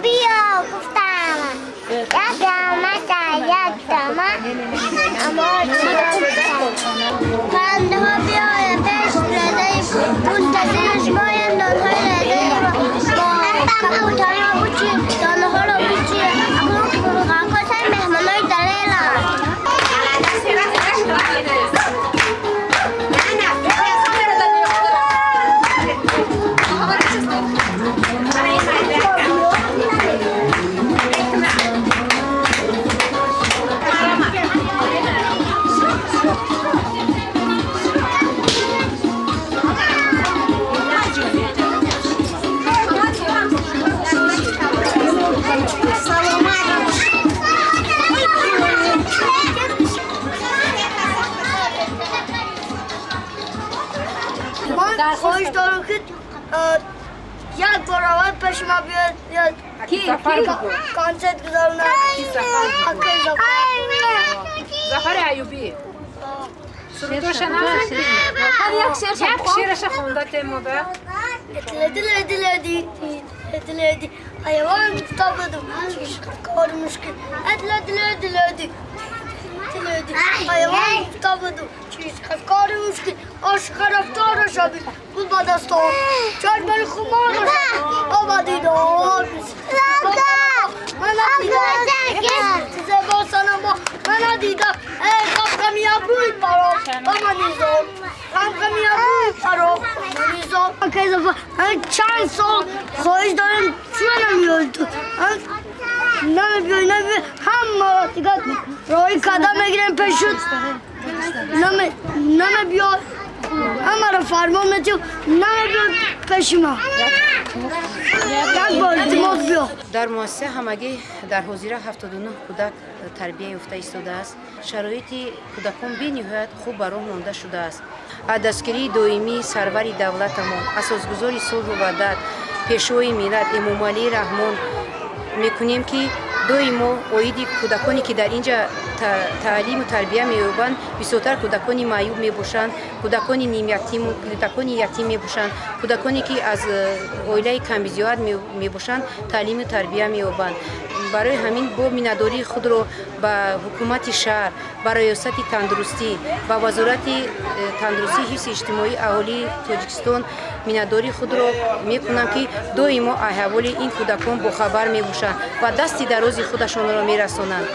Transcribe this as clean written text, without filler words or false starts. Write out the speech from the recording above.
Биё гуфтам, як дамаса, як дама. Парандаҳо биёянд пеш резаи, мунтазири шумоянд нонҳои резаи мо. Кабутарҳо бучи, донаҳоро бучи. Акнун мурғакҳо сар меҳмонои далеланд. Ман хоҳиш дорам, ки як бор аввал пеши ма биёд, консерт гузаронад. Акаи Зафар. Зафари Аюбӣ сурудоша намедонӣ? Як шераша хонда темода. Леди, леди, леди, леди, леди, ҳайвон гуфта будум, кори мушкил. Леди, леди, леди, леди, ҳайвон гуфта будум, кори мушкил. Ошиқа рафтора шаби пул ба дасто, чашмаи хумора оба дидор. Мана дидам, зебо санамо мана дидам. Эй, ғамғами абрӯи паро ба манизор, ғамғами абрӯи паро манизор. Чанд сол хоҳиш дорем, чӯ намеёй ту? Намебиёй, намебиёй. Ҳамаро дигар роҳӣ карда мегирем пешут, намебиёй. Ҳамаро фармон метиҳ, намебиёй пеши ман. Як бор, илтимос, биё. Дар муассиса ҳамагӣ дар ҳозира 79 кӯдак тарбия ёфта истодааст. Шароити кӯдакон бениҳоят хуб ба роҳ монда шудааст. Аз дастгирии доимии сарвари давлатамон, асосгузори сулҳу ваҳдат, пешвои миллат Эмомалӣ Раҳмон мекунем, ки доимо оиди кӯдаконе, ки дар ин ҷа таълиму тарбия меёбанд, бисёртар кӯдакони маъюб мебошанд, кӯдакони нимятиму кӯдакони ятим мебошанд, кӯдаконе, ки аз оилаи камбизоат мебошанд, таълиму тарбия меёбанд. Барои ҳамин бо миннатдории худро ба ҳукумати шаҳр, ба раёсати тандурустӣ, ба Вазорати тандурустӣ, ҳифзи иҷтимоии аҳолии Тоҷикистон миннатдории худро мекунам, ки доимо аҳволи ин кӯдакон бохабар мебошанд ва дасти дарози худашонро мерасонанд.